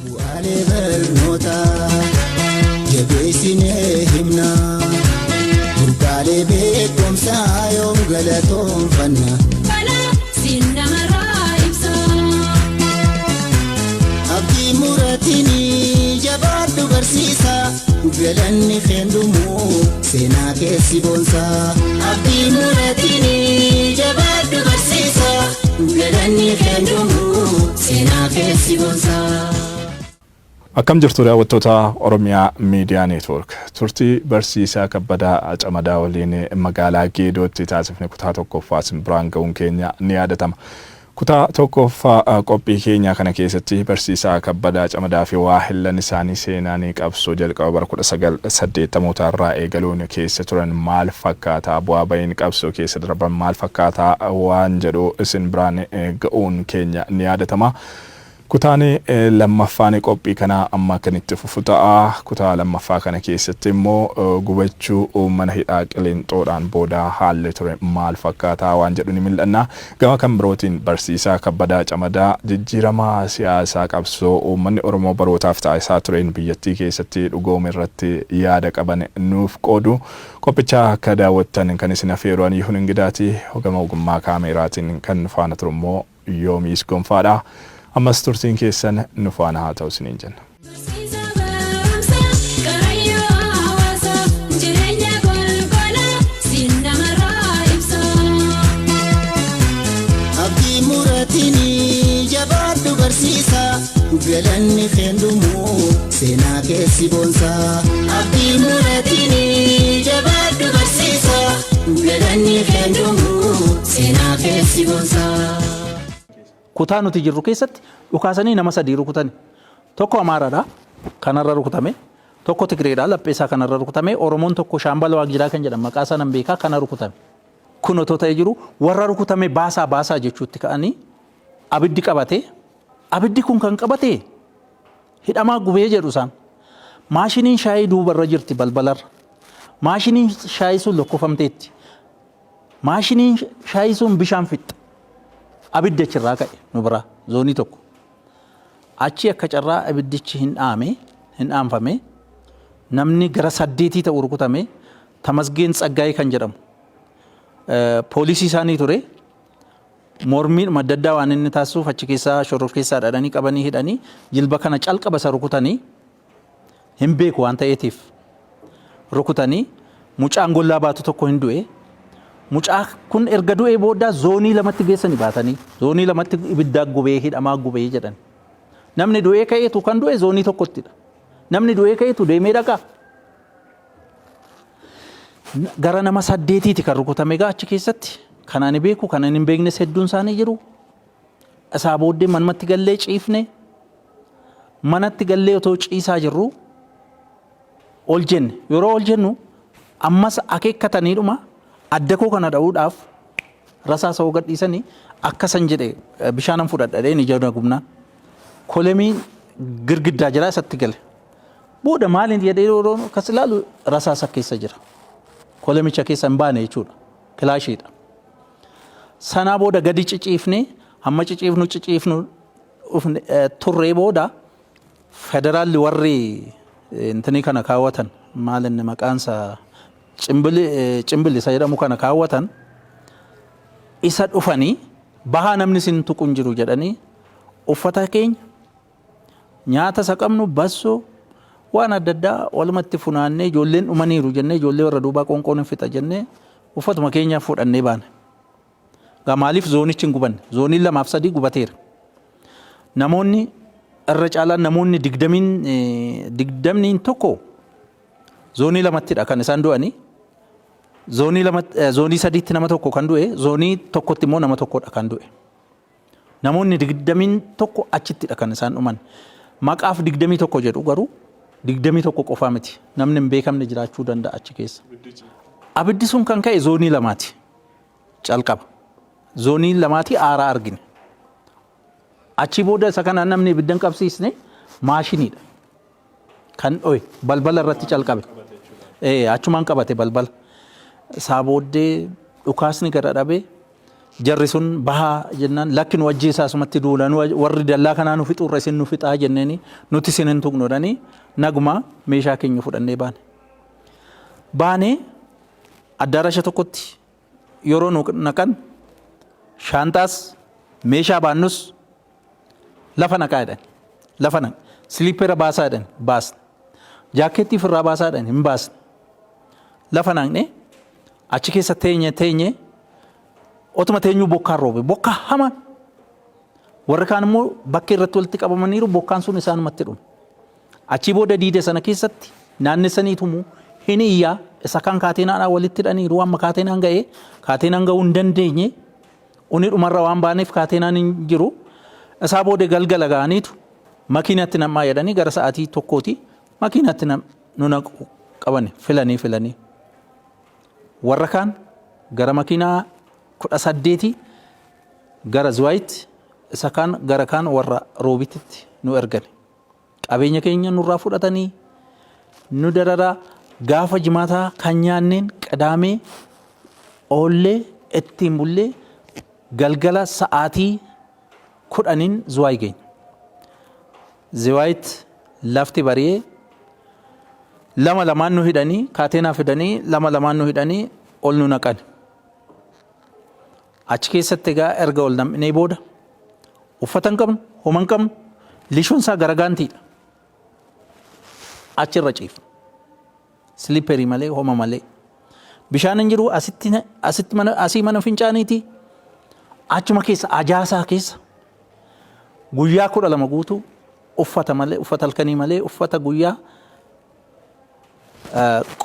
Bu'aalee barnootaa jabeessinee himna. Burqaalee beekumsaa yoom galatoomfanna. Balaa siin namarraa ibsa. Abdii muratinii jabaadhu barsiisaa. Galanni keendumu seenaa keessi boonsaa. Abdii muratinii jabaadhu barsiisaa. Galanni keendumu seenaa keessi boonsaa. Akkam jirtu, daawwattoota Oromiyaa Miidiyaa Neetwoork? Turtii barsiisaa Kabbadaa Camadaa waliin magaalaa Geedootti taasifne kutaa tokkoffaa isin biraan ga'uun keenya ni yaadatama. Kutaa tokkoffaa qophii keenyaa kana keessatti barsiisaa Kabbadaa Camadaa fi waahillan isaanii seenaan qabsoo jalqaba bara 1980moota irraa eegaluun keessa turan maal fakkaataa, bu'aa bahiin qabsoo keessa darban maal fakkaataa waan jedhu isin biraan ga'uun keenya ni yaadatama. Kutaan lammaffaan qophii kanaa amma kan itti fufu ta'a. Kutaa lammaffaa kana keessatti immoo gubachuu mana hidhaa Qilinxoodhaan booda haalli ture maal fakkaataa waan jedhu ni mil'anna. Gama kan birootiin barsiisaa Kabbadaa Camadaa jijjiirama siyaasaa qabsoo uummanni Oromoo barootaaf taasisaa tureen biyyattii keessatti dhugoome irratti yaada qaban nuuf qoodu. Qophicha akka daawwattan kan isin afeeru ani Yihun Ingidaati. Gama ogummaa kaameeraatiin kan faana turu immoo Yoomiis Gonfaadha. Ammas turtiin keessan nu faana haa ta'u isiniin jenna. Barsiisa barumsaa qarayyoo hawaasaa jireenya golgolaa siin namarraa ibsa. Abdii muratinii jabaadhu barsiisaa. Galanni keendumu seenaa keessi boonsaa. Abdii muratinii jabaadhu barsiisaa. Galanni keendumu seenaa keessi boonsaa. Kutaa nuti jirru keessatti dhukaasanii nama sadii rukutani. Tokko Amaaraadha, kanarra rukutame. Tokko Tigreedha, laphee isaa kanarra rukutame. Oromoon tokko Shaambal Waaqjiraa kan jedhamu, maqaa isaa nan beekaa, kana rukutame. Kun otoo ta'ee jiru warra rukutame baasaa baasaa jechuutti ka'anii abiddi qabate. Abiddi kun kan qabate hidhamaa gubee jedhu isaan. Maashiniin shaayii duubarra jirti balbalarra. Maashiniin shaayii sun lokkofamteetti. Maashiniin shaayii sun bishaan fixxa. Abiddi achirraa ka'e nu biraa zoonii tokko. Achi akka carraa abiddichi hin dhaame, hin dhaanfame. Namni gara saddeetii ta'u rukutame. Tamasgeen Tsaggaayee kan jedhamu poolisii isaanii ture. Mormiidhuma adda addaa waan inni taasisuuf achi keessaa shororkeessaa dhadhanii qabanii hidhanii jilba kana calqaba isa rukutanii, hin beeku waan ta'eetiif rukutanii, mucaan gollaa baatu tokko hin du'e. Mucaa kun erga du'ee booda zoonii lamatti geessanii baatanii zoonii lamatti ibiddaa gubee, hidhamaa gubee jedhan. Namni du'ee ka'eetu kan du'e zoonii tokkottidha. Namni du'ee ka'eetu deemee dhaqaa. Gara nama saddeetiiti kan rukutame egaa achi keessatti, kan ani beeku, kan ani hin beeknes hedduun isaanii jiru. Isaa booddee manumatti gallee ciifne. Manatti gallee otoo ciisaa jirru ol jenne. Yeroo ol jennu ammas akeekkataniidhuma adda koo kana dha'uudhaaf rasaasa hoo gadhiisanii akkasan jedhe, bishaanan fudhadha dheen ija na gubnaan. Kolemiin girgiddaa jira, isatti gale. Booda maaliin jedhee yeroo akkas ilaalu rasaasa keessa jira. Kolemicha keessa hin baane jechuudha. Kilaashiidha. Sanaa booda gadi ciciifne, hamma ciciifnu ciciifnu turree booda federaalli warri intinii kana kaawwatan, maal inni maqaansa, cimbili isa jedhamu kana kaawwatan, isa dhufanii bahaa, namni isin tuqu hin jiru jedhanii, uffata keenya, nyaata isa qabnu, bassoo, waan adda addaa walumatti funaannee, ijoolleen dhumaniiru jennee, ijoollee warra duubaa qoonqoon hin fixa jennee, uffatuma keenya fudhannee baane. Gaa maaliif zoonichi hin gubanne? Zooniin lamaaf sadii gubateera. Namoonni irra caalaan, namoonni 21 zoonii lamattidha kan isaan du'anii. Zoonii lama, zoonii sadiitti nama tokko kan du'e, zoonii tokkotti immoo nama tokkodha kan du'e. Namoonni 21 achittidha kan isaan dhuman. Maqaaf 21 jedhu, garuu 21 qofaa miti. Namni hin beekamne jiraachuu danda'a achi keessa. Abiddi sun kan ka'e zoonii lamaati. Calqaba. Zoonii lamaatii aaraa argine. Achi booda isa kana namni ibidda hin qabsiisne, maashiniidha. Kan dhoye balbala irratti calqabe. Achumaan qabate balbala. Isaa booddee dhukaasni gara dhabee. Jarri sun bahaa jennaan lakki nu ajjeesaa asumatti duula nu warri dallaa kanaa nu fixuurra isin nu fixaa jenneeni nuti isin hin tuqnu jedhanii naguma meeshaa keenya fudhannee baane. Baanee addaarasha tokkotti yeroo nu naqan shaanxaas meeshaa baannus lafa naqaa jedhan. Lafa naq. Siliippeera baasaa jedhan baasne. Jaakkeettii ofirraa baasaa jedhan hin baasne. Lafa naqne achi keessa teenye teenye otuma teenyuu bokkaan roobe. Bokkaa hamaan. Warri kaan immoo bakkee irratti walitti qabamaniiru bokkaan sun isaanumatti dhume. Achii booda diida sana keessatti naannessanii tumu hin iyyaa isa kaan kaateenaadhaan walitti hidhaniiru amma kaateenaan ga'ee kaateenaan ga'uu hin dandeenye uni dhumarra waan baaneef kaateenaan hin jiru. Isaa booda galgala ga'aniitu makiinatti nam'aa jedhanii gara sa'aatii tokkooti makiinatti nu naqu qaban filanii filanii. Warra kaan gara makiinaa 18 gara Zuwaayitti isa kaan gara kaan warra Roobititti nu ergani. Qabeenya keenya nurraa fudhatanii nu dararaa gaafa jimaataa kan nyaanneen qadaamee oollee ittiin bullee galgala sa'aatii 10n Zuwaay geenye. Ziwaayitti lafti bari'ee lama lamaan nu hidhanii kaateenaa fidanii lama lamaan nu hidhanii ol nu naqan. Achi keessatti egaa erga ol nam'inee booda uffata hin qabnu, homa hin qabnu, lishoon isaa garagaantiidha. Achirra ciifna. Siliperii malee homa malee. Bishaan hin jiru asitti asitti mana asii mana fincaaniiti. Achuma keessa ajaasaa keessa guyyaa 12 guutuu uffata malee uffata halkanii malee uffata guyyaa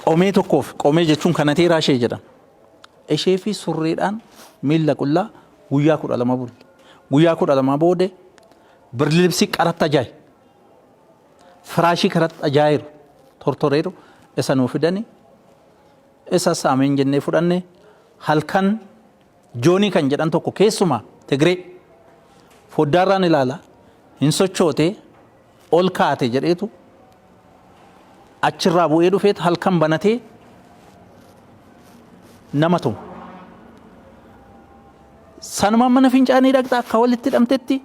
qomee tokkoof qomee jechuun kanateeraa ishee jedhama. Ishee fi surreedhaan miilla qullaa guyyaa 12 bulle. Guyyaa 12 booda birlibsii qaratti ajaa'i. Firaashii karatti ajaa'iru tortoreeru isa nuu fidani isas ameen jennee fudhanne halkan Joonii kan jedhan tokko keessumaa Tigree foddaarraan ilaala hin sochoote ol kaate jedheetu achirraa bu'ee dhufeet halkan banatee nama tuma. Sanumaan mana fincaanii dhaqxa akka walitti hidhamtetti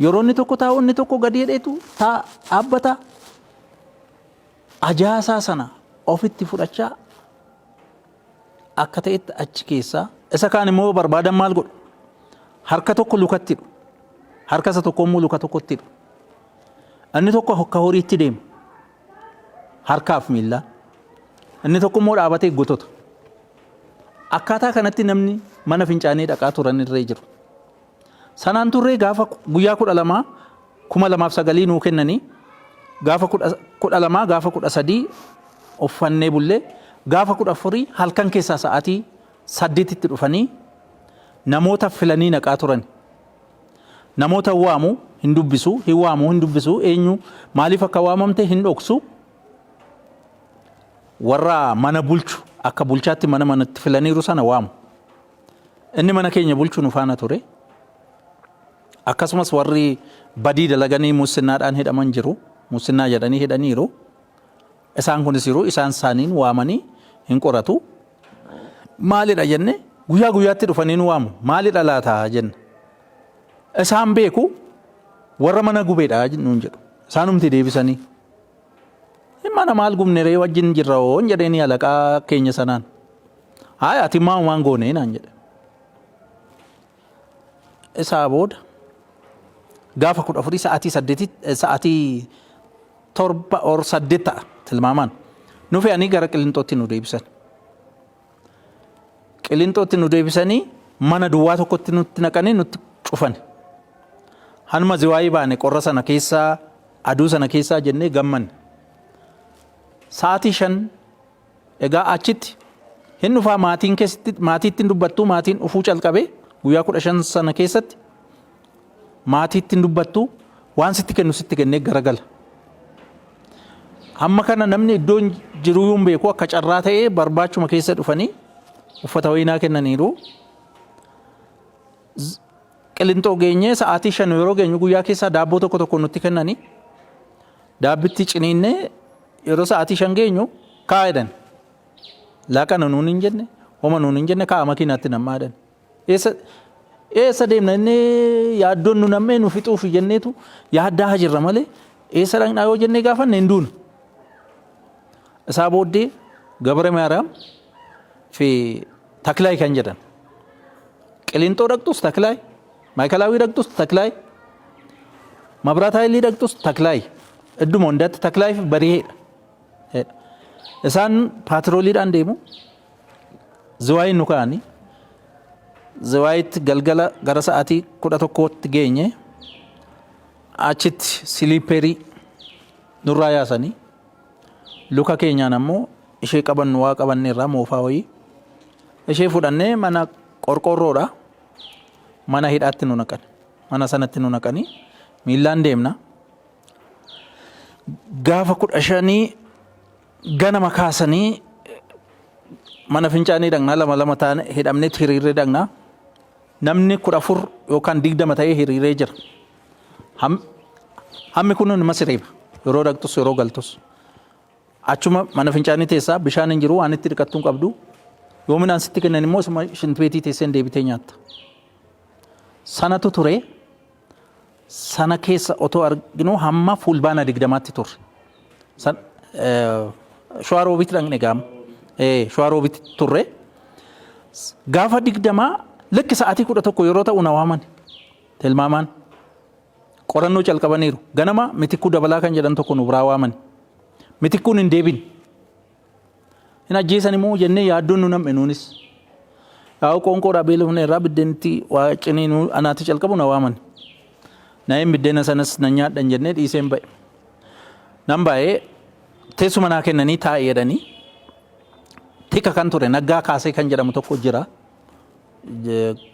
yeroo inni tokko taa'u inni tokko gadi jedheetu taa dhaabbata. Ajaasaa sana ofitti fudhachaa akka ta'etti achi keessaa isa kaan immoo barbaadan maal godhu? Harka tokko lukatti hidhu. Harka isa tokko immoo luka tokkotti hidhu. Inni tokko akka horiitti deema. Harkaaf miillaan. Inni tokko immoo dhaabatee gotota. Akkaataa kanatti namni mana fincaanii dhaqaa turan irree jiru. Sanaan turree gaafa guyyaa 12 2009 nuu kennanii gaafa 12 gaafa 13 uffannee bullee gaafa 14 halkan keessaa sa'aatii 8tti dhufanii namoota filanii naqaa turan. Namoota waamu hin dubbisu, hin waamu hin dubbisu, eenyu maaliif akka waamamte hin dhoksu. Warra mana bulchu akka bulchaatti mana manatti filaniiru sana waamu. Inni mana keenya bulchu nu faana ture. Akkasumas warri badii dalaganii mussinnaadhaan hidhaman jiru. Mussinnaa jedhanii hidhaniiru. Isaan kunis jiru. Isaan isaaniin waamanii hin qoratu. Maalidha jenne guyyaa guyyaatti dhufanii nu waamu. Maalidha laata jenna. Isaan beeku warra mana gubeedha nuun jedhu. Isaanumti deebisanii. Mana maal gubne ree wajjin jirra hoon jedheeni alaqaa keenya sanaan. Hayi ati maa waan goone naan jedhe. Isaa booda gaafa 14 sa'aatii saddeeti sa'aatii 7 or 8 ta'a tilmaamaan. Nu fe'anii gara Qilinxootti nu deebisan. Qilinxootti nu deebisanii mana duwwaa tokkotti nutti naqanii nutti cufan. Hanuma ziwaayii baane qorra sana keessaa aduu sana keessaa jennee gammanne. Sa'aatii 5 Egaa achitti hin dhufaa maatiin keessatti maatiitti hin dubbattu maatiin dhufuu calqabe guyyaa 15 sana keessatti maatiitti hin dubbattu waan sitti kennu sitti kennee garagala. Hamma kana namni iddoo jiruu hin beeku akka carraa ta'ee barbaachuma keessa dhufanii uffata wayinaa kennaniiru. Qilinxoo geenyee sa'aatii 5 yeroo geenyu guyyaa keessaa daabboo tokko tokko nutti kennanii daabbitti ciniinnee yeroo sa'aatii 5 geenyu kaa jedhan. Laaqana nuun hin jenne, homa nuun hin jenne kaa makiinaatti nammaa jedhan. Eessa Eessa deemna inni yaaddoon nu nammee nu fixuuf jenneetu yaaddaa jirra malee eessa dhaqnaa yoo jennee gaafanne hin duunu. Isaa booddee Gabra Maariyaam fi Taklaay kan jedhan. Qilinxoo dhaqxus Taklaay, Maayikalaawii dhaqxus Taklaay, Mabraat Haayilii dhaqxus Taklaay. Idduma hundatti Taklaay fi Bariheedha. Isaan paatrooliidhaan deemu. Ziwaayiin nu kaa'anii. Ziwaayitti galgala gara sa'aatii 11tti geenye. Achitti siliiperii nurraa yaasanii luka keenyaan ammoo ishee qabannu waa qabanne irraa moofaa wayii ishee fudhannee mana qorqoorroodha mana hidhaatti nu naqan. Mana sanatti nu naqanii miillaan deemna. Gaafa 15 ganama kaasanii mana fincaanii dhaqnaa lama lama taane hidhamneet hiriirree dhaqnaa. Namni 14 yookaan 20 ta'ee hiriiree jira. Hammi kun nama si reeba. Yeroo dhaqxus yeroo galtus. Achuma mana fincaanii teessaa bishaan hin jiru waan itti dhiqattu hin qabdu. Yoo midhaan sitti kennan immoo isuma shintibeetii teessee hin deebitee nyaatta. Sanatu ture. Sana keessa otoo arginuu hamma fulbaana 20tti turre. Shawaa Roobitti dhaqne gaama. Shawaa Roobitti turre. Gaafa 20 lakki sa'aatii 11 yeroo ta'u na waaman. Tilmaamaan qorannoo calqabaniiru. Ganama Mitikkuu Dabalaa kan jedhan tokko nu biraa waaman. Mitikkuun hin deebine. Hin ajjeesan immoo jennee yaaddoon nu nam'e nuunis. Yaa'u qoonqoodhaa beelofne irraa biddeenitti waa ciniinuu anaatti calqabu na waaman. Na'een biddeena sanas nan nyaadhan jennee dhiiseen ba'e. Nan ba'ee teessuma naa kennanii taa'i jedhanii tika kan ture Naggaa Kaasee kan jedhamu tokko jira.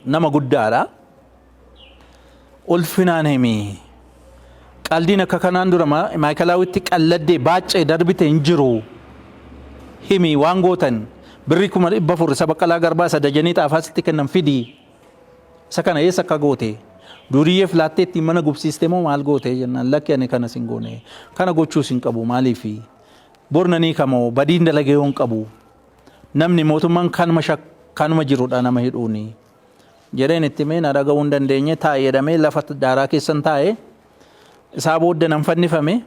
Nama guddaadha. Ulfinaan himi. Qaldiin akka kanaan dura Maayikalaawitti qalladdee baaccee darbite hin jiru. Himi waan gootan birrii 400,000 isa Baqqalaa Garbaa isa Dajanee Xaafaa sitti kennan fidi. Isa kana eessa akka goote? Duuriyyeef laattee ittiin mana gubsiiste moo maal goote jennaan lakki ani kanas hin goone. Kana gochuus hin qabu maaliifi? Bor nan hiikamoo badiin dalagee hin qabu. Namni mootummaan kanuma kanuma jirudha nama hidhuuni. Jedheen itti himee na dhaga'uu hin dandeenye taa'i jedhamee lafa daaraa keessan taa'e. Isaa booda nan fannifame.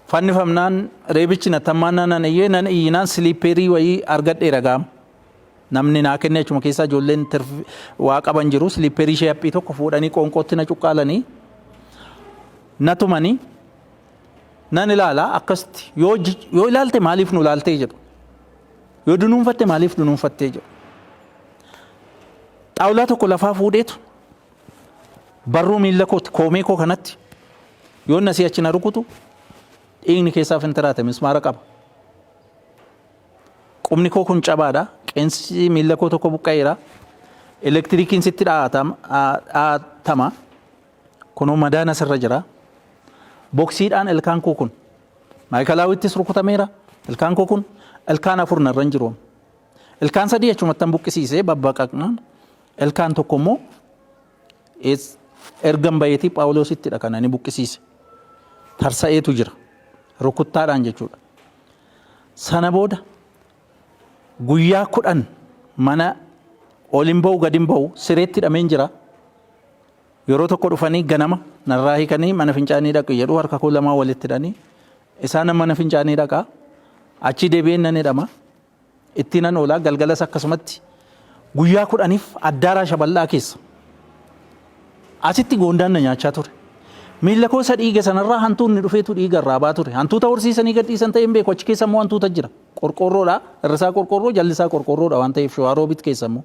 Fannifamnaan reebichi na tammaannaan nan iyyee nan iyyinaan siliippeerii wayii argadheera gaama. Namni naa kenne achuma keessaa ijoolleen waa qaban jiru siliippeerii ishee haphii tokko fuudhanii qoonqootti na cuqqaalanii na tumanii nan ilaala akkasitti yoo yoo ilaalte maaliif nu ilaaltee jedhu yoo dunuunfatte maaliif dunuunfattee jedhu. Xaawulaa tokko lafaa fuudheetu barruu miilla kooti koomee koo kanatti yoo inni asii achi na rukutu dhiigni keessaa fintiraate mismaara qaba. Qubni koo kun cabaadha. Qeensi miilla koo tokko buqqa'eera. Elektirikiin sitti dha'atama. Kunoo madaan asirra jira. Boksiidhaan ilkaan koo kun maayikalaawittis rukutameera. Ilkaan koo kun ilkaan afur narra hin jiru. Ilkaan sadii achumattan buqqisiisee babbaqaqnaan ilkaan tokko immoo ergan bayeetii Phaawulosittidha kan ani buqqisiise. Tarsa'eetu jira. Rukuttaadhaan jechuudha. Sana booda guyyaa 10 mana ol hin ba'u gad hin ba'u sireetti hidhameen jira. Yeroo tokko dhufanii ganama narraa hiikanii mana fincaanii dhaqi jedhu harka koo lamaan walitti hidhanii isaan mana fincaanii dhaqa. Achii deebi'een nan hidhama. Itti nan oola galgalas akkasumatti guyyaa 10f addaaraasha bal'aa keessa. Asitti goondaan na nyaachaa ture. Miilla koo isa dhiige sanarraa hantuunni dhufeetu dhiiga irraa baa ture. Hantuuta horsiisanii gad dhiisan ta'e hin beeku achi keessa immoo hantuuta jira. Qorqoorroodha. Irri isaa qorqoorroo jalli isaa qorqoorroodha waan ta'eef showaa roobit keessa immoo.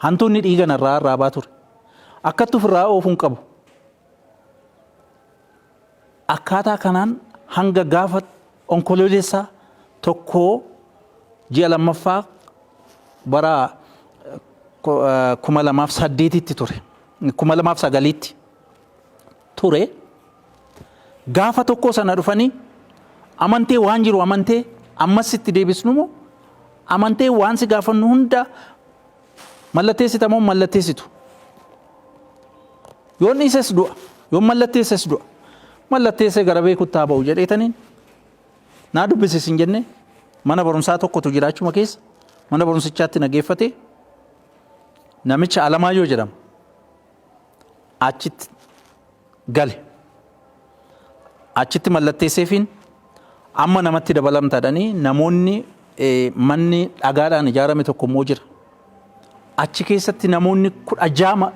Hantuunni dhiiga narraa irraa baa ture. Akkatti ofirraa oofu hin qabu. Akkaataa kanaan hanga gaafa Onkoloolessa 1 ji'a lammaffaa bara 2008tti ture. 2009tti ture. Gaafa tokko sana dhufanii amantee waan jiru amantee ammas sitti deebisnu moo amantee waan si gaafannu hunda mallatteessita moo mallatteessitu? Yoon dhiises du'a. Yoon mallatteesses du'a. Mallatteessee gara beekutti haa ba'u jedheetaniin naa dubbisis hin jenne mana barumsaa tokkotu jira achuma keessa mana barumsichaatti na geeffate namicha Alamaayyoo jedhama. Achitti gale. Achitti mallatteesseefiin amma namatti dabalamta jedhanii namoonni manni dhagaadhaan ijaarame tokko immoo jira. Achi keessatti namoonni 16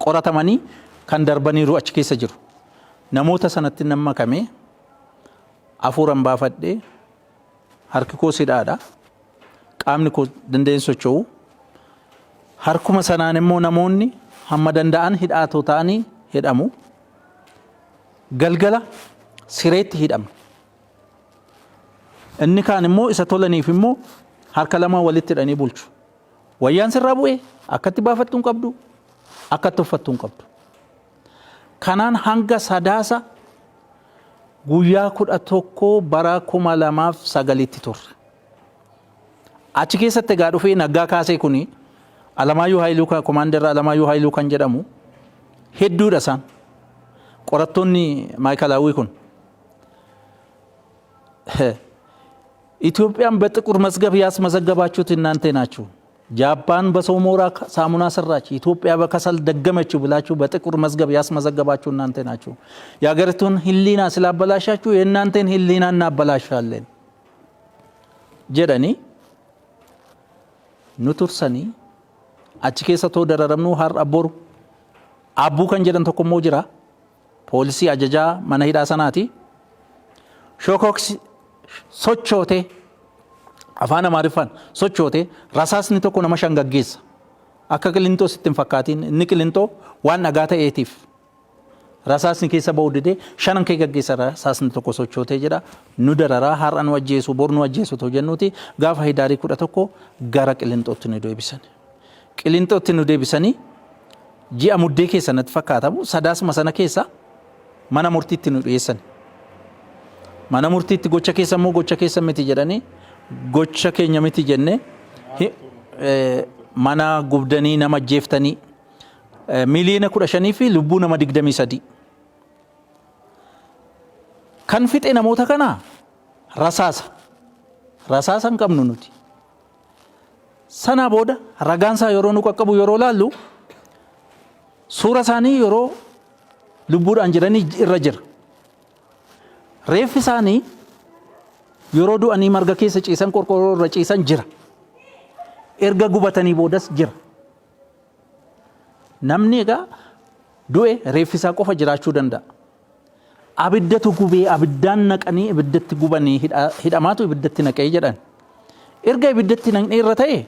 qoratamanii kan darbaniiru achi keessa jiru. Namoota sanatti nan makame hafuuran baafadhee harki koos hidhaadha. Qaamni koo danda'een socho'u. Harkuma sanaan immoo namoonni hamma danda'an hidhaatoo ta'anii hidhamu. Galgala sireetti hidhamna. Inni kaan immoo isa tolaniif immoo harka lamaan walitti hidhanii bulchu. Wayyaan sirraa bu'ee akkatti baafattu hin qabdu, akkatti uffattu hin qabdu. Kanaan hanga Sadaasa guyyaa 11 bara 2009tti turre. Achi keessatti egaa dhufee Naggaa Kaasee kuni Alamaayyoo Haayiluu Komaandarra Alamaayyoo Haayiluu kan jedhamu hedduudha isaan. Qorattoonni Maayikalaawwii kun. ኢትዮጵያን በጥቁር መዝገብ ያስመዘገባችሁት እናንተ ናችሁ። ጃፓን በሰው ሞራ ሳሙና ሰራች፣ ኢትዮጵያ በከሰል ደገመችው ብላችሁ በጥቁር መዝገብ ያስመዘገባችሁ እናንተ ናችሁ። የሀገሪቱን ሕሊና ስላበላሻችሁ የእናንተን ሕሊና እናበላሻለን jedhanii nu tursanii achi keessa too dararamnuu har'a boru Abbuu kan jedhan tokko immoo jira. Poolisii ajajaa mana hidhaa sanaati. Shokoksi sochootee afaan Amaariffaan sochootee rasaasni tokko nama shan gaggeessa. Akka Qilinxoo sitti hin fakkaatiin inni Qilinxoo waan dhagaa ta'eetiif rasaasni keessa ba'uu didee shanan kee gaggeessa rasaasni tokko sochootee jedha. Nu dararaa har'a nu ajjeesu bor nu ajjeesu otoo jennuuti gaafa Hidaarii 11 gara Qilinxootti nu deebisan. Qilinxootti nu deebisanii ji'a Muddee keessa natti fakkaatamu Sadaasuma sana keessa mana murtiitti nu dhiyeessan. Mana murtiitti gocha keessa immoo gocha keessa miti jedhanii gocha keenya miti jennee mana gubdanii nama ajjeeftanii miliyoona 15 fi lubbuu nama 23. Kan fixe namoota kanaa rasaasa. Rasaasa hin qabnu nuti. Sanaa booda ragaan isaa yeroo nu qaqqabu yeroo laallu suura isaanii yeroo lubbuudhaan jiranii irra jira. Reeffi isaanii yeroo du'anii marga keessa ciisan qorqorroo irra ciisan jira. Erga gubatanii boodas jira. Namni egaa du'e reeffi isaa qofa jiraachuu danda'a. Abiddatu gubee abiddaan naqanii ibiddatti gubanii hidhamaatu ibiddatti naqee jedhan. Erga ibiddatti naqnee irra ta'e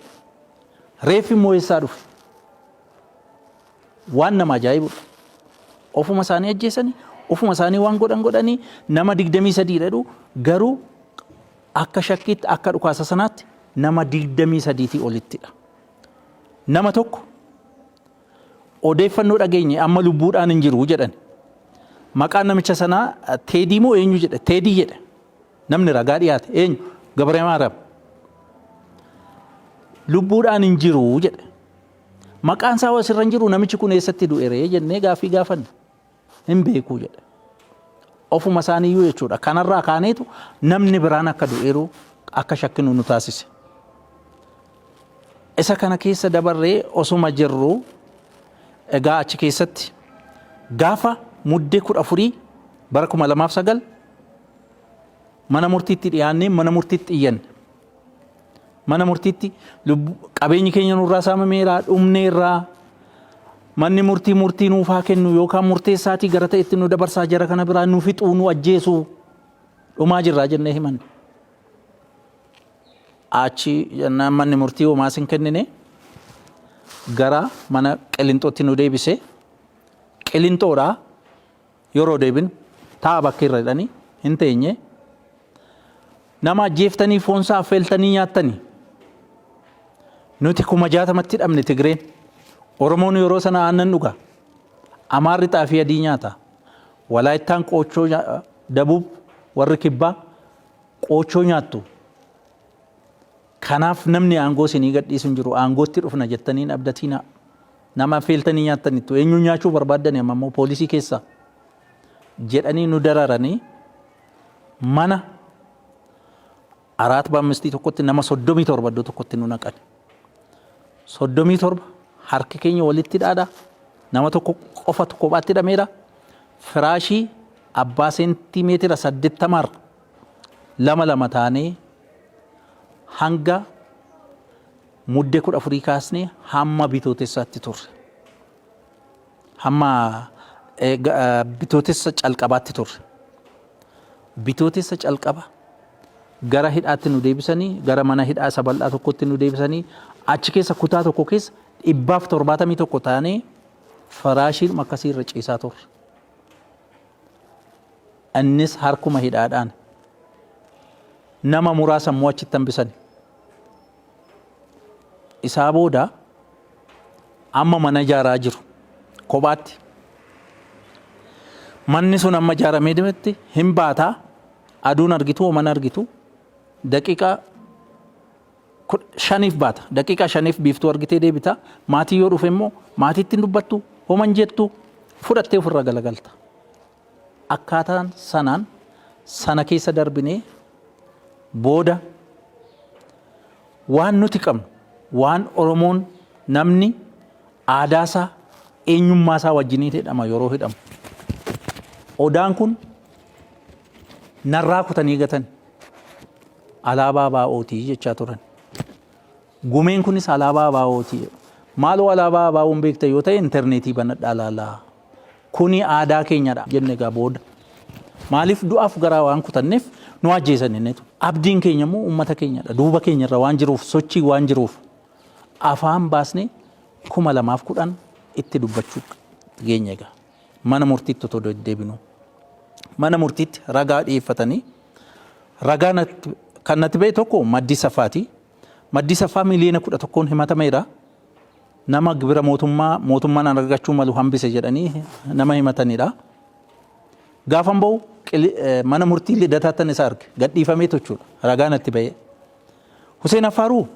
reeffi immoo eessaa dhufe? Waan nama ajaa'ibudha. Ofuma isaanii ajjeesanii, ofuma isaanii waan godhan godhanii nama 23 jedhu garuu akka shakkiitti akka dhukaasa sanaatti nama 23 olittidha. Nama tokko odeeffannoo dhageenye amma lubbuudhaan hin jiru jedhan. Maqaan namicha sanaa Teedii moo eenyu jedhe? Teedii jedhe. Namni ragaa dhiyaate eenyu? Gabree Maariyaam. Lubbuudhaan hin jiru jedhe. Maqaan isaa asirra hin jiru namichi kun eessatti du'e ree jennee gaaffii gaafanne. Hin beekuu jedhe. Ofuma isaaniiyyuu jechuudha. Kanarraa kaaneetu namni biraan akka du'eeru akka shakkinu nu taasise. Isa kana keessa dabarree osuma jirru egaa achi keessatti gaafa Muddee 14 bara 2009 mana murtiitti dhiyaannee mana murtiitti iyyanne. Mana murtiitti qabeenyi keenya nurraa saamameera, dhumneerraa manni murtii murtii nuuf haa kennu yookaan murteessaatii gara ta'etti nu dabarsaa jara kana biraa nu fixuu nu ajjeesuu dhumaa jirraa jennee himanne. Achi jennaan manni murtii homaas hin kennine gara mana Qilinxootti nu deebise. Qilinxoodhaa yeroo deebinu taa'a bakkeerra jedhanii hin teenye. Nama ajjeeftanii foonsaa affeeltanii nyaattanii. Nuti 60,000tti dhabne Tigreen. Oromoon yeroo sana aannan dhuga. Amaarri xaafii adii nyaata. Walaayittaan qoochoo Dabuub warri kibbaa qoochoo nyaattu. Kanaaf namni aangoo isinii gadhiisu hin jiru. Aangootti dhufna jettanii hin abdatiinaa. Nama affeeltanii nyaattaniittu. Eenyuun nyaachuu barbaaddani amma immoo poolisii keessaa jedhanii nu dararanii mana araat baammistii tokkotti nama 37 iddoo tokkotti nu naqan. 37 harki keenya walitti hidhaadha. Nama tokko qofatu kophaatti hidhameera. Firaashii abbaa seentimeetira 80rra lama lama taanee hanga Mudde 14 kaasnee hamma Bitootessaatti turre. Hamma Bitootessa calqabaatti turre. Bitootessa calqaba gara hidhaatti nu deebisanii, gara mana hidhaa isa bal'aa tokkotti nu deebisanii, achi keessa kutaa tokko keessa 171 taanee firaashiidhuma akkasii irra ciisaa turre. Innis harkuma hidhaadhaan. Nama muraasa immoo achitti hambisani. Isaa booda amma mana ijaaraa jiru kophaatti. Manni sun amma ijaaramee deemetti hin baataa, aduun argitu, mana argitu, daqiiqaa 5f baata. Daqiiqaa 5f biiftuu argitee deebita. Maatii yoo dhufe immoo maatiitti hin dubbattu, homa hin jettu, fudhattee ofirra galagalta. Akkaataan sanaan sana keessa darbinee booda waan nuti qabnu, waan Oromoon namni aadaasaa, eenyummaasaa wajjiniin hidhama yeroo hidhamu. Odaan kun narraa kutanii gatan, alaabaa ABO'ti jechaa turan. Gumeen kunis alaabaa ABO'ti. Maaloo alaabaa ABO'n beekta yoo ta'e intarneetii banadhaa laalaa. Kuni aadaa keenyadha jenne egaa booda. Maaliif du'aaf garaa waan kutanneef nu ajjeesan innitu. Abdiin keenya immoo uummata keenyadha. Duuba keenya irra waan jiruuf, sochii waan jiruuf afaan baasnee 2010 itti dubbachuu geenye egaa. Mana murtiitti otoo deddeebinuu. Mana murtiitti ragaa dhiyeeffatanii ragaa kan natti ba'e tokko Maddii Safaati. Maddii Saffaa miiliyoona 11n himatameera. Nama gibira mootummaa mootummaan argachuu malu hambise jedhanii nama himatanidha. Gaafan bahu mana murtii Lidataattan isa arge. Gadhiifamee jechuudha. Ragaa natti ba'ee. Huseen Affaaruu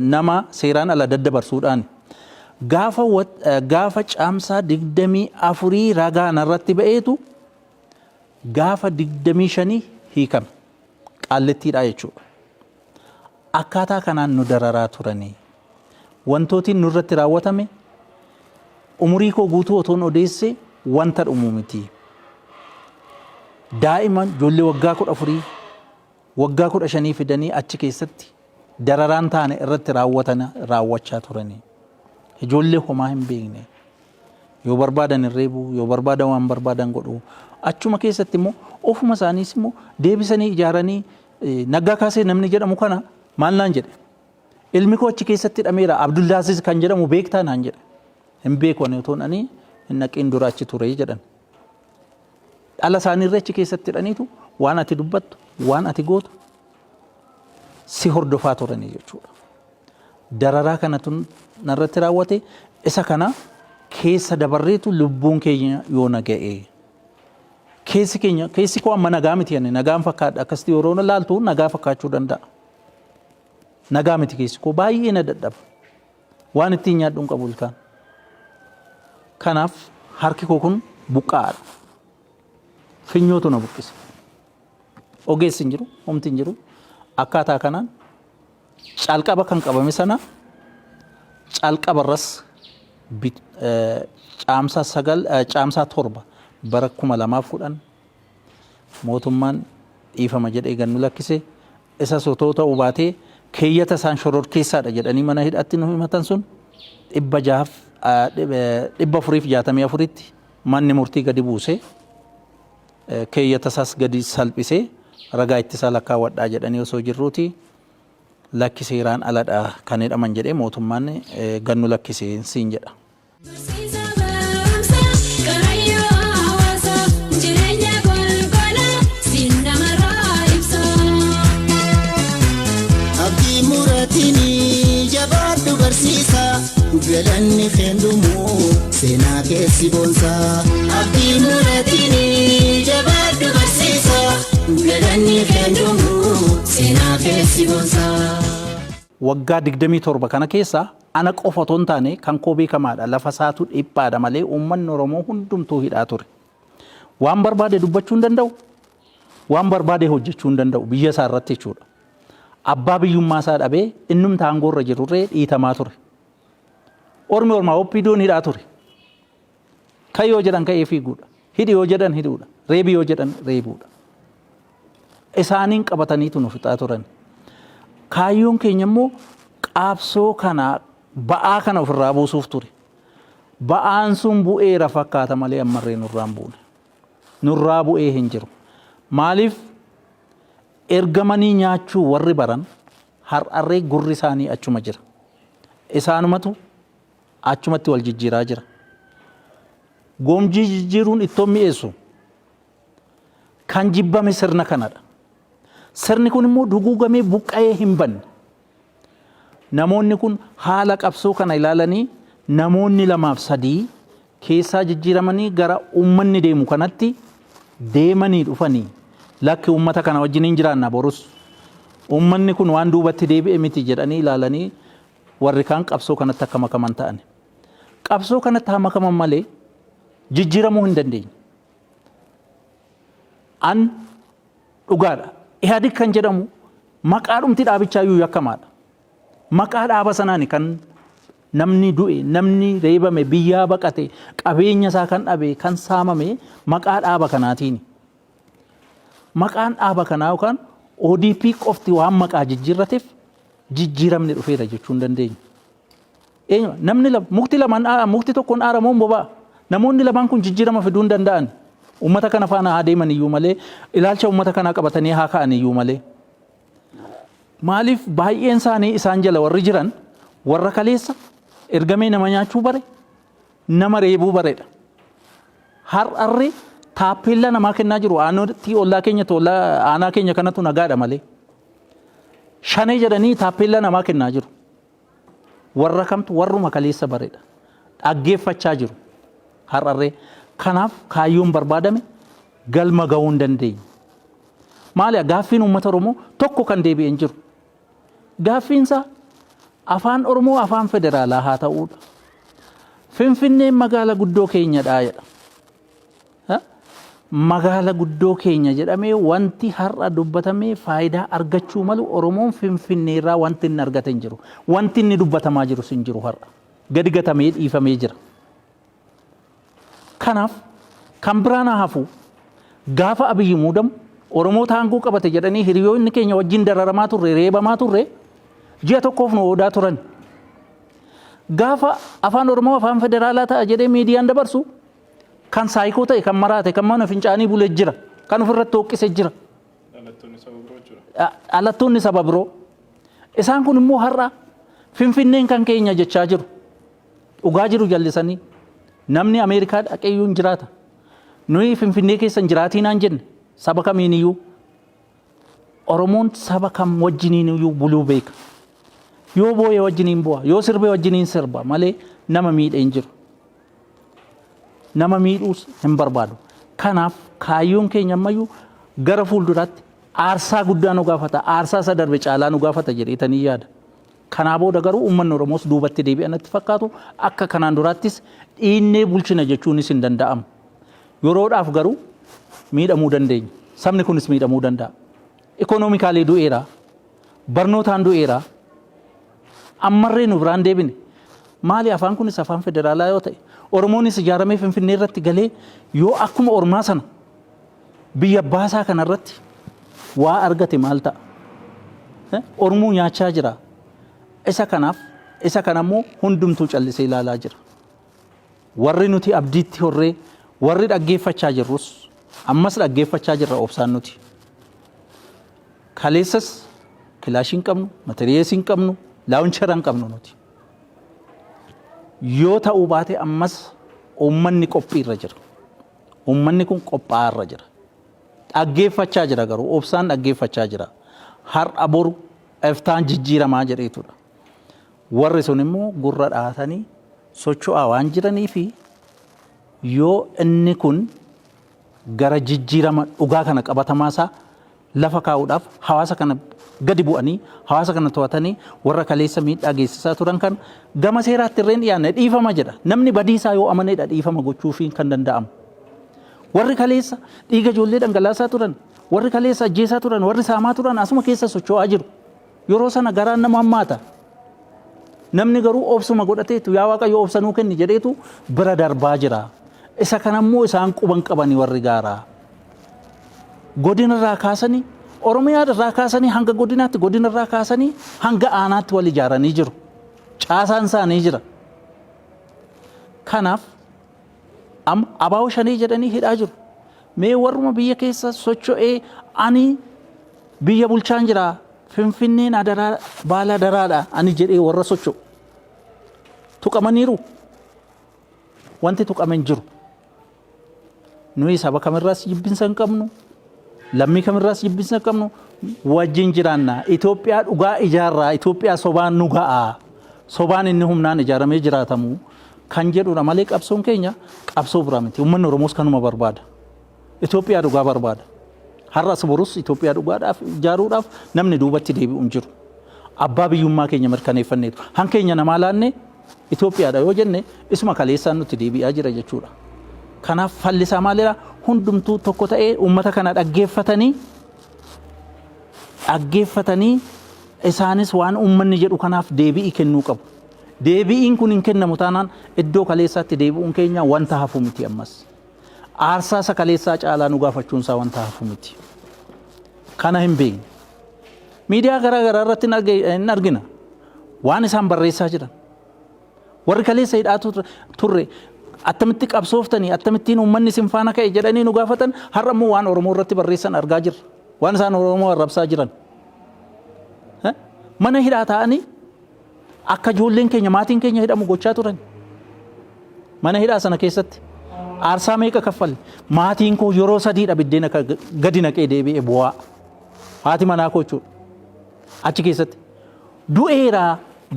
nama seeraan ala daddabarsuudhaan gaafa Caamsaa 24 ragaa narratti ba'eetu gaafa 25 hiikame. Qaallittiidha jechuudha. Akkaataa kanaan nu dararaa turanii. Wantootiin nurratti raawwatame umurii koo guutuu otoon odeesse wanta dhumu miti. Daa'ima ijoollee waggaa 14, waggaa 15 fidanii achi keessatti dararaan taane irratti raawwatana raawwachaa turanii. Ijoollee homaa hin beekne. Yoo barbaadan hin reebu, yoo barbaadan waan barbaadan godhu. Achuma keessatti immoo ofuma isaaniis immoo deebisanii ijaaranii. Naggaa Kaasee namni jedhamu kana maal naan jedhe? Ilmi koo achi keessatti hidhameera, Abdullaaziz kan jedhamu beektaa naan jedhe. Hin beeku, ani otoon ani hin dhaqiin dura achi ture jedhan. Dhala isaaniirra achi keessatti hidhaniitu waan ati dubbattu, waan ati gootu si hordofaa turanii jechuudha. Dararaa kanatu narratti raawwate. Isa kana keessa dabarreetu lubbuun keenya yoo na ga'e. Keessi keenya, keessi koo amma nagaa miti. Ani nagaan fakkaadha, akkasitti yeroo na laaltu nagaa fakkaachuu danda'a. Nagaa miti keessi koo, baay'ee na dadhaba. Waan ittiin nyaadhu hin qabu ilkaan. Kanaaf harki koo kun buqqaa'aadha. Finyootu na buqqise. Ogeessi hin jiru, homti hin jiru. Akkaataa kanaan calqaba kan qabame sana calqabarras Caamsaa 9, Caamsaa 7 bara 2010 mootummaan dhiifama jedhee gad nu lakkise. Isas otoo ta'uu baatee keeyyata isaan shororkeessaadha jedhanii mana hidhaatti nu himatan sun 600f 464tti manni murtii gadi buuse, keeyyata isaas gadi salphisee ragaa ittisaa lakkaawwadhaa jedhanii osoo jirruuti lakki seeraan aladha kan hidhaman jedhee mootummaan gad nu lakkise siin jedha. Barsiisa barumsa kaayyoo hawaasa jireenya golgola siin namarraa ibsa. Abdii muratinii jabaadhu barsiisa, galanni keen dhumuu, seenaa keessi boonsaa. Abdii muratinii jabaadhu barsiisa, galanni keen dhumuu, seenaa keessi boonsaa. Waggaa 27 kana keessa ana qofa otoo hin taane, kan koo beekamaadha, lafa isaatu dhiphaadha malee uummanni Oromoo hundumtuu hidhaa ture. Waan barbaade dubbachuu hin danda'u, waan barbaade hojjechuu hin danda'u biyya isaa irratti jechuudha. Abbaa biyyummaa isaa dhabee innumti aangoo irra jirurree dhiitamaa ture. Ormi ormaa OPDOn hidhaa ture. Ka'i yoo jedhan ka'ee fiiguudha. Hidhi yoo jedhan hidhuudha. Reebi yoo jedhan reebuudha. Isaaniin qabataniitu nu fixaa turan. Kaayyoon keenya immoo qaabsoo kana ba'aa kana ofirraa buusuuf ture. Ba'aan sun bu'eera fakkaata malee ammarree nurraa hin buune. Nurraa bu'ee hin jiru. Maaliif ergamanii nyaachuu warri baran har'arree gurri isaanii achuma jira. Isaanumatu achumatti wal jijjiiraa jira. Goomjii jijjiiruun ittoon mi'eessu kan jibbame sirna kanadha. Sirni kun immoo duguugamee buqqa'ee hin banne. Namoonni kun haala qabsoo kana ilaalanii namoonni lamaaf sadii keessaa jijjiiramanii gara uummanni deemu kanatti deemanii dhufanii lakki uummata kana wajjin hin jiraanna borus uummanni kun waan duubatti deebi'e miti jedhanii ilaalanii warri kaan qabsoo kanatti akka makaman ta'an. Qabsoo kanatti haa makaman malee jijjiiramuu hin dandeenye. An dhugaadha. Ihaadig kan jedhamu maqaadhumti dhaabichaa iyyuu yakkamaadha. Maqaa dhaaba sanaani kan namni du'e, namni reebame, biyyaa baqate, qabeenya isaa kan dhabe, kan saamame maqaa dhaaba kanaatiini. Maqaan dhaaba kanaa yookaan ODP qofti waan maqaa jijjiirrateef jijjiiramni dhufeera jechuu hin dandeenyu. Eenyu namni lama mukti lamaan mukti tokkoon aara moo hin boba'a? Namoonni lamaan kun jijjiirama fiduu hin danda'an. Uummata kana faana haa deeman iyyuu malee ilaalcha uummata kanaa qabatanii haa ka'an iyyuu malee. Maaliif baay'een isaanii isaan jala warri jiran warra kaleessa ergamee nama nyaachuu bare nama reebuu baredha. Har'arri taappeellaa namaa kennaa jiru aanootti ollaa keenya ollaa aanaa keenya kanatu nagaadha malee. Shanee jedhanii taappeellaa namaa kennaa jiru. Warra kamtu warruma kaleessa baredha. Dhaggeeffachaa jiru har'arree. Kanaaf kaayyoon barbaadame galma ga'uu hin dandeenye. Maali gaaffiin uummata Oromoo tokko kan deebi'e hin jiru. Gaaffiin isaa afaan Oromoo afaan federaalaa haa ta'uudha. Finfinneen magaala guddoo keenyadha jedha. Magaala guddoo keenya jedhamee wanti har'a dubbatamee faayidaa argachuu malu Oromoon Finfinnee irraa wanti inni argate hin jiru. Wanti inni dubbatamaa jirus hin jiru har'a. Gadi gatamee dhiifamee jira. Kanaaf kan biraan haa hafu gaafa Abiyyi muudamu Oromoota aangoo qabate jedhanii hiriyoonni keenya wajjin dararamaa turre reebamaa turre ji'a tokkoof nu oodaa turan. Gaafa afaan Oromoo afaan federaalaa ta'a jedhee miidiyaan dabarsu kan saayikoo ta'e kan maraate kan mana fincaanii bule jira kan ofirratti hooqqise jira. Dhalattoonni saba biroo. Isaan kun immoo har'a Finfinneen kan keenya jechaa jiru. Dhugaa jiru jallisanii. Namni Ameerikaa dhaqee iyyuu hin jiraata. Nuyi Finfinnee keessa hin jiraatiinaan jenne saba kamiin iyyuu. Oromoon saba kam wajjiniin iyyuu buluu beeka. Yoo boo'e wajjiniin bu'a, yoo sirbe wajjiniin sirba malee nama miidhe hin jiru. Nama miidhuus hin barbaadu. Kanaaf kaayyoon keenya ammayyuu gara fuulduraatti aarsaa guddaa nu gaafata, aarsaa isa darbe caalaa nu gaafata jedheetanii yaada. Kanaa booda garuu uummanni Oromoos duubatti deebi'a natti fakkaatu akka kanaan duraattis dhiinnee bulchina jechuunis hin danda'amu. Yeroodhaaf garuu miidhamuu dandeenya. Sabni kunis miidhamuu danda'a. Ikoonoomikaalii du'eera. Barnootaan du'eera. Ammarree nu biraan deebine. Maali afaan kunis afaan federaalaa yoo ta'e Oromoonis ijaaramee Finfinnee irratti galee yoo akkuma ormaa sana biyya baasaa kana irratti waa argate maal ta'a? Ormuu nyaachaa jira. Isa kanaaf isa kana immoo hundumtuu callisee ilaalaa jira. Warri nuti abdiitti horree warri dhaggeeffachaa jirrus ammas dhaggeeffachaa jirra obsaan nuti. Kaleessas kilaashii hin qabnu, matiriyeesii hin qabnu, laawunchara hin qabnu nuti. Yoo ta'uu baate ammas uummanni qophiirra jira. Uummanni kun qophaa'arra jira. Dhaggeeffachaa jira garuu obsaan dhaggeeffachaa jira. Har'a boru iftaan jijjiiramaa jedheetudha. Warri sun immoo gurra dhahatanii socho'aa waan jiranii fi yoo inni kun gara jijjiirama dhugaa kana qabatamaa isaa lafa kaa'uudhaaf hawaasa kana gadi bu'anii hawaasa kana to'atanii warra kaleessa miidhaa geessisaa turan kan gama seeraatti irreen dhiyaanne dhiifama jedha. Namni badii isaa yoo amanedha dhiifama gochuufiin kan danda'amu. Warri kaleessa dhiiga ijoollee dhangalaasaa turan, warri kaleessa ajjeesaa turan, warri saamaa turan asuma keessa socho'aa jiru. Yeroo sana garaan nama hammaata. Namni garuu obsuma godhateetu yaa Waaqayyo obsa nuu kenni jedheetu bira darbaa jira. Isa kanammoo isaan quban qabani warri gaaraa. Godina irraa kaasanii Oromiyaa irraa kaasanii hanga godinaatti godina irraa kaasanii hanga aanaatti wal ijaaranii jiru. Caasaan isaanii jira. Kanaaf amma abaa'oo shanii jedhanii hidhaa jiru. Mee warruma biyya keessa socho'ee ani biyya bulchaan jira Finfinneen adaraa baala daraadha ani jedhee warra socho'u. Tuqamaniiru. Wanti tuqame hin jiru. Nuyi saba kamirraas jibbinsa hin qabnu. Lammii kamirraas jibbinsa hin qabnu. Wajjin jiraanna. Itoophiyaa dhugaa ijaarraa. Itoophiyaa sobaan nu ga'a. Sobaan inni humnaan ijaaramee jiraatamu kan jedhudha malee qabsoon keenya qabsoo biraa miti. Uummanni Oromoos kanuma barbaada. Itoophiyaa dhugaa barbaada. Har'as borus Itoophiyaa dhugaadhaaf ijaaruudhaaf namni duubatti deebi'u hin jiru. Abbaa biyyummaa keenya mirkaneeffanneetu. Han keenya namaa laanne Itoophiyaadha yoo jenne isuma kaleessaan nutti deebi'aa jira jechuudha. Kanaaf fallisaa maalidha? Hundumtuu tokko ta'ee uummata kana dhaggeeffatanii dhaggeeffatanii isaanis waan uummanni jedhu kanaaf deebi'ii kennuu qabu. Deebi'iin kun hin kennamu taanaan iddoo kaleessaatti deebi'uun keenya wanta hafu miti ammas. Aarsaa isa kaleessaa caalaa nu gaafachuun isaa wanta hafu miti. Kana hin beekne. Miidiyaa garaa garaa irratti hin argina. Waan isaan barreessaa jiran. Warri kaleessa hidhaa turre attamitti qabsooftanii akkamittiin uummanni isin faana ka'e jedhanii nu gaafatan har'a immoo waan Oromoo irratti barreessan argaa jirra. Waan isaan Oromoo arrabsaa jiran. Mana hidhaa taa'anii akka ijoolleen keenya maatiin keenya hidhamu gochaa turan. Mana hidhaa sana keessatti aarsaa meeqa kaffalle maatiin koo yeroo sadiidha biddeena gadi naqee deebi'e bu'aa. Haati manaa koo jechuudha. Achi keessatti du'eera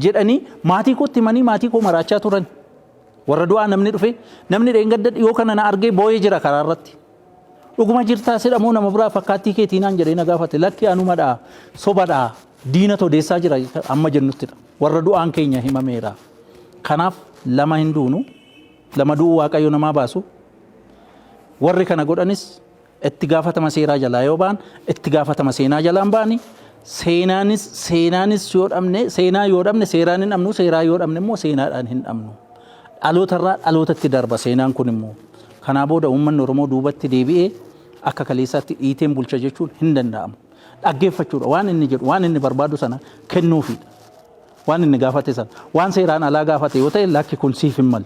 jedhanii maatii kootti himanii maatii koo maraachaa turan. Warra du'aa namni dhufe namni dheengadda dhiyoo kana na argee boo'ee jira karaa irratti. Dhuguma jirtaa sidhamoo nama biraa fakkaattii keetii naan jedhee na gaafate lakki anumadha sobadha diina odeessaa jira amma jennuttidha. Warra du'aan keenya himameera. Kanaaf lama hin duunu lama du'uu Waaqayyo namaa baasu warri kana godhanis itti gaafatama seeraa jalaa yoo ba'an itti gaafatama seenaa jalaan ba'ani seenaanis seenaanis yoo dhabne seenaa yoo dhabne seeraan hin dhabnu seeraa yoo dhabne immoo seenaadhaan hin dhabnu. Dhalootarraa dhalootatti darba seenaan kun immoo. Kanaa booda uummanni Oromoo duubatti deebi'ee akka kaleessaatti dhiiteen bulcha jechuun hin danda'amu. Dhaggeeffachuudha waan inni jedhu waan inni barbaadu sana kennuufiidha. Waan inni gaafate sana waan seeraan alaa gaafate yoo ta'e lakki kun siif hin malu.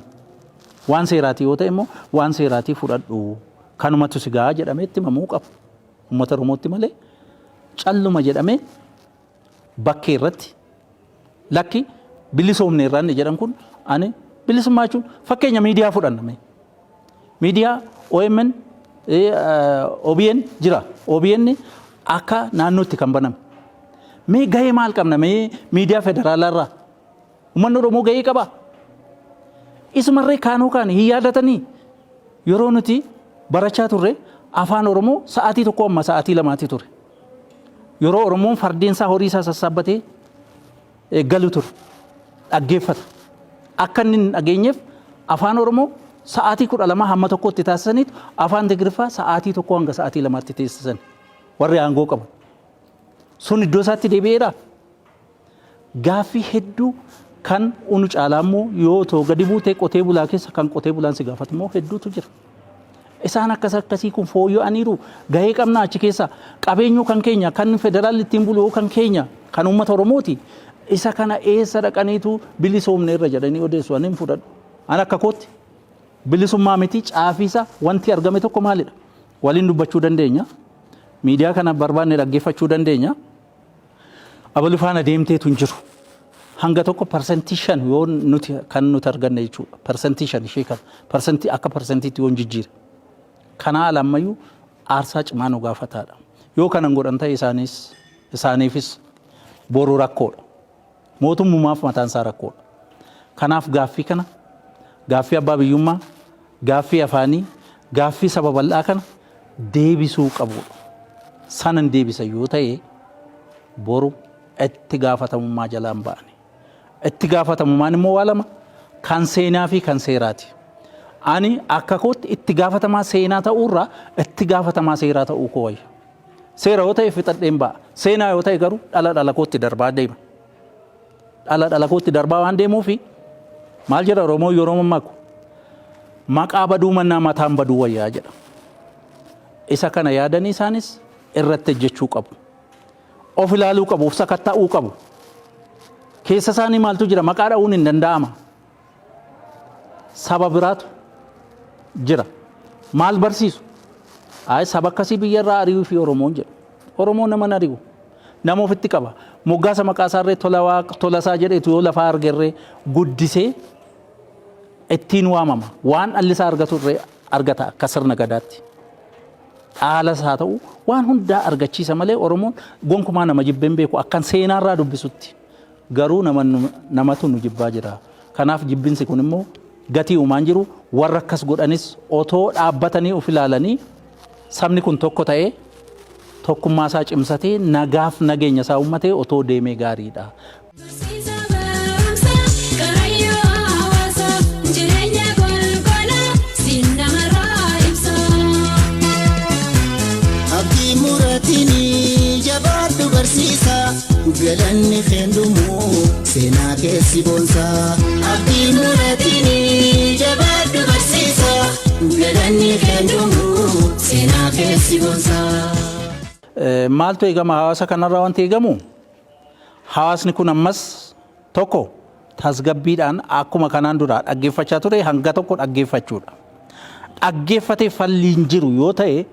Waan seeraatii yoo ta'e immoo waan seeraatii fudhadhu kanumatu si gahaa jedhamee itti himamuu qaba. Uummata Oromootti malee calluma jedhamee bakkee irratti lakki bilisoomne irraa inni jedhan kun ani bilisummaa jechuun fakkeenya miidiyaa fudhanna mee. Miidiyaa OMN OBN jira. OBN akka naannootti kan baname. Mee gahee maal qabna mee miidiyaa federaalaa irraa? Uummanni Oromoo gahee qabaa? Isumarree kaanuu kaan hin yaadatanii yeroo nuti barachaa turre afaan Oromoo sa'aatii tokko amma sa'aatii lamaatti ture. Yeroo Oromoon fardeen isaa horii isaa sassaabbatee galu ture. Dhaggeeffata. Akka inni hin dhageenyeef afaan Oromoo sa'aatii 12 hamma tokkotti taasisaniitu afaan Tigriffaa sa'aatii tokko hanga sa'aatii lamaatti teessisan. Warri aangoo qaban. Sun iddoo isaatti deebi'eedhaa? Gaaffii hedduu kan unu caalaa immoo yoo too gadi buutee qotee bulaa keessa kan qotee bulaan si gaafatu immoo hedduutu jira. Isaan akkas akkasii kun fooyya'aniiru. Gahee qabna achi keessa. Qabeenyuu kan keenya kan federaalli ittiin bulu kan keenya kan uummata Oromooti. Isa kana eessa dhaqaniitu bilisoomne irra jedhanii odeessu ani hin fudhadhu. An akka kootti bilisummaa miti caafiisa wanti argame tokko maalidha? Waliin dubbachuu dandeenya. Miidiyaa kana barbaanne dhaggeeffachuu dandeenya. Abalu faana deemteetu hin jiru. Hanga tokko 5% yoo nuti kan nuti arganne jechuudha. 5% ishee kana parsantii akka parsantiitti yoo hin jijjiire. Kanaa ala ammayyuu aarsaa cimaa nu gaafataadha. Yoo kana hin godhan ta'e isaanis isaaniifis boru rakkoodha. Mootummumaaf mataan isaa rakkoodha. Kanaaf gaaffii kana gaaffii abbaa biyyummaa, gaaffii afaanii, gaaffii saba bal'aa kana deebisuu qabuudha. Sana hin deebisan yoo ta'e boru itti gaafatamummaa jalaa hin ba'ani. Itti gaafatamummaan immoo waa lama kan seenaa fi kan seeraati. Ani akka kootti itti gaafatamaa seenaa ta'uurraa itti gaafatamaa seeraa ta'uu koo wayya. Seera yoo ta'e fixadheen ba'a. Seenaa yoo ta'e garuu dhala dhala kootti darbaa deema. Dhala dhala kootti darbaa waan deemuufi maal jedha Oromoon yeroo mammaaku? Maqaa baduu mannaa mataan baduu wayyaa jedha. Isa kana yaadanii isaanis irratti ejjechuu qabu. Of ilaaluu qabu, of sakatta'uu qabu. Keessa isaanii maaltu jira? Maqaa dha'uun hin danda'ama. Saba biraatu jira. Maal barsiisu? Ayi saba akkasii biyya irraa ari'uu fi Oromoon jedhu. Oromoon nama hin ari'u. Nama ofitti qaba. Moggaasa maqaa isaarree tola waaqa tolasaa jedheetu yoo lafaa argerree guddisee ittiin waamama. Waan dhalli isaa argatu irree argata akka sirna gadaatti. Dhaalas haa ta'u waan hundaa argachiisa malee Oromoon gonkumaa nama jibbee hin beeku akkan seenaarraa dubbisutti. Garuu nama namatu nu jibbaa jira. Kanaaf jibbinsi kun immoo gatii uumaan jiru warra akkas godhanis otoo dhaabbatanii of ilaalanii sabni kun tokko ta'ee tokkummaa isaa cimsatee nagaaf nageenya isaa uummatee otoo deemee gaariidha. Barsiisa barumsa karayyoo hawaasa jireenya golgola siin namarraa ibsa. Abdii muratinii jabaadhu barsiisa galanni keendumu seenaa keessi boonsa. Abdii muratinii jabaadhu barsiisa galanni keendumu seenaa keessi boonsa. Maaltu eegama hawaasa kanarraa wanti eegamu? Hawaasni kun ammas tokko tasgabbiidhaan akkuma kanaan dura dhaggeeffachaa ture hanga tokko dhaggeeffachuudha. Dhaggeeffatee falli hin jiru yoo ta'e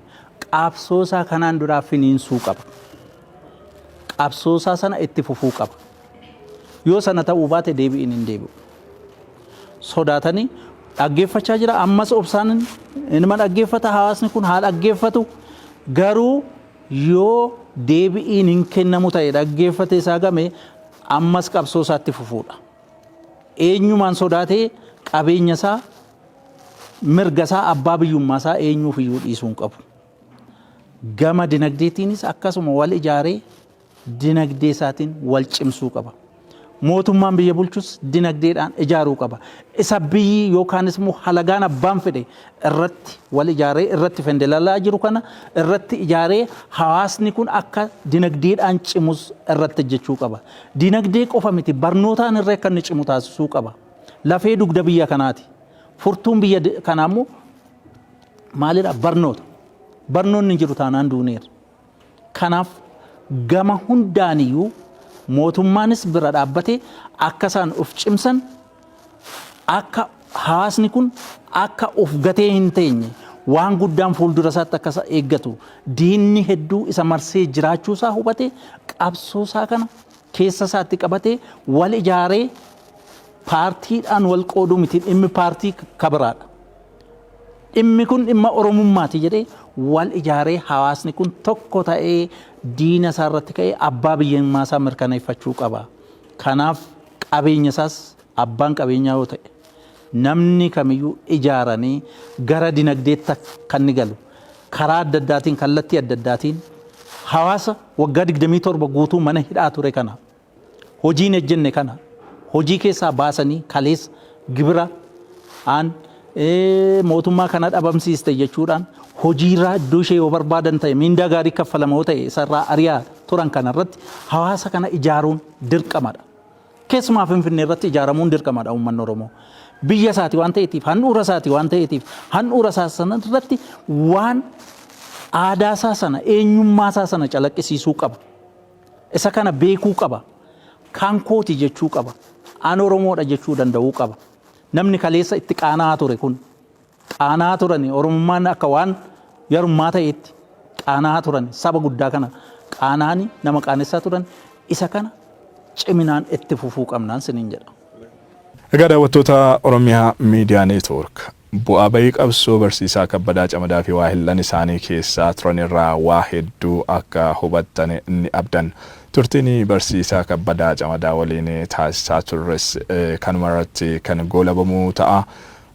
qabsoo isaa kanaan duraa finiinsuu qaba. Qabsoo isaa sana itti fufuu qaba. Yoo sana ta'uu baate deebi'iin hin deebi'u. Sodaatanii dhaggeeffachaa jira ammas obsaan inuma dhaggeeffata hawaasni kun haa dhaggeeffatu garuu yoo deebi'iin hin kennamu ta'e dhaggeeffate isaa game ammas qabsoo isaatti fufuudha. Eenyumaan sodaatee qabeenya isaa mirga isaa abbaa biyyummaa isaa eenyuuf iyyuu dhiisuu hin qabu. Gama dinagdeetiinis akkasuma wal ijaaree dinagdee isaatiin wal cimsuu qaba. Mootummaan biyya bulchus dinagdeedhaan ijaaruu qaba. Isa biyyi yookaanis immoo halagaan abbaan fedhe irratti wal ijaaree irratti fendelalaa jiru kana irratti ijaaree hawaasni kun akka dinagdeedhaan cimus irratti hojjechuu qaba. Dinagdee qofa miti barnootaan irra akka inni cimu taasisuu qaba. Lafee dugda biyya kanaati. Furtuun biyya kanaa immoo maalidha? Barnoota. Barnoonni hin jiru taanaan duuneera. Kanaaf gama hundaaniyyuu mootummaanis bira dhaabbatee akka isaan of cimsan akka hawaasni kun akka of gatee hin teenye waan guddaan fuuldura isaatti akka isa eeggatu diinni hedduu isa marsee jiraachuu isaa hubatee qabsoo isaa kana keessa isaatti qabatee wal ijaaree paartiidhaan wal qooduu miti dhimmi paartii kabiraadha. Dhimmi kun dhimma Oromummaati jedhee wal ijaaree hawaasni kun tokko ta'ee diina isaa irratti ka'ee abbaa biyyummaa isaa mirkaneeffachuu qaba. Kanaaf qabeenya isaas abbaan qabeenyaa yoo ta'e namni kamiyyuu ijaaranii gara dinagdeetti akka inni galu karaa adda addaatiin kallattii adda addaatiin hawaasa waggaa 27 guutuu mana hidhaa ture kana hojii hin ejjenne kana hojii keessaa baasanii kaleessa gibira aan mootummaa kana dhabamsiiste jechuudhaan hojiirraa iddoo ishee yoo barbaadan ta'e miindaa gaarii kaffalama yoo ta'e isarraa ari'aa turan kana irratti hawaasa kana ijaaruun dirqamadha. Keessumaa Finfinnee irratti ijaaramuun dirqamadha uummanni Oromoo. Biyya isaati waan ta'eetiif handhuura isaati waan ta'eetiif handhuura isaa sana irratti waan aadaa isaa sana eenyummaa isaa sana calaqqisiisuu qaba. Isa kana beekuu qaba. Kan kooti jechuu qaba. An Oromoodha jechuu danda'uu qaba. Namni kaleessa itti qaana'aa ture kun qaana'aa turani Oromummaan akka waan yarummaa ta'etti qaana'aa turan saba guddaa kana qaana'anii nama qaanessaa turan isa kana ciminaan itti fufuu qabnaan siniin jedha. Egaa daawwattoota Oromiyaa Miidiyaa Neetwoork bu'aa bayii qabsoo Barsiisaa Kabbadaa Camadaa fi waahillan isaanii keessaa turan irraa waa hedduu akka hubattan ni abdan. Turtiin Barsiisaa Kabbadaa Camadaa waliin taasisaa turres kanuma irratti kan goolabamu ta'a.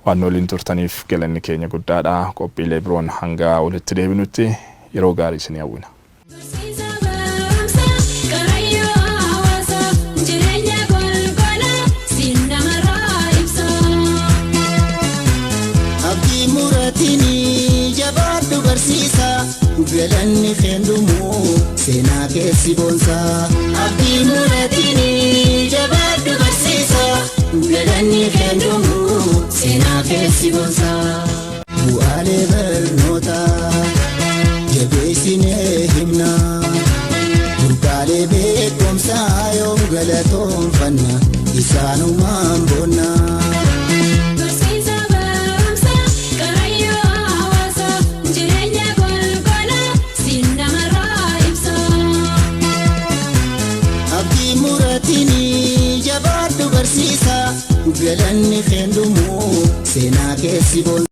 Waan nu waliin turtaniif galanni keenya guddaadha. Qophiilee biroon hanga walitti deebinutti yeroo gaarii isinii hawwina. Barsiisa barumsa karayyoo hawaasa jireenya golgola siin namarraa ibsa. Abdii muratinii jabaadhu barsiisa. Galanni keendumu seenaa keessi boonsaa. Abdii muraatiini jabaadhu barsiisa. Galanni keendumu seenaa keessi boonsaa. Bu'aalee barnootaa jabeessinee himna. Burqaalee beekumsaa yoom galatoonfanna isaanumaan boonna. Barsiisa barumsa qarayyoo hawaasa jireenya golgola siin namarraa ibsa. Abdii muraatiini jabaadhu barsiisa. Galanni keendumu seenaa keessi boonsaa.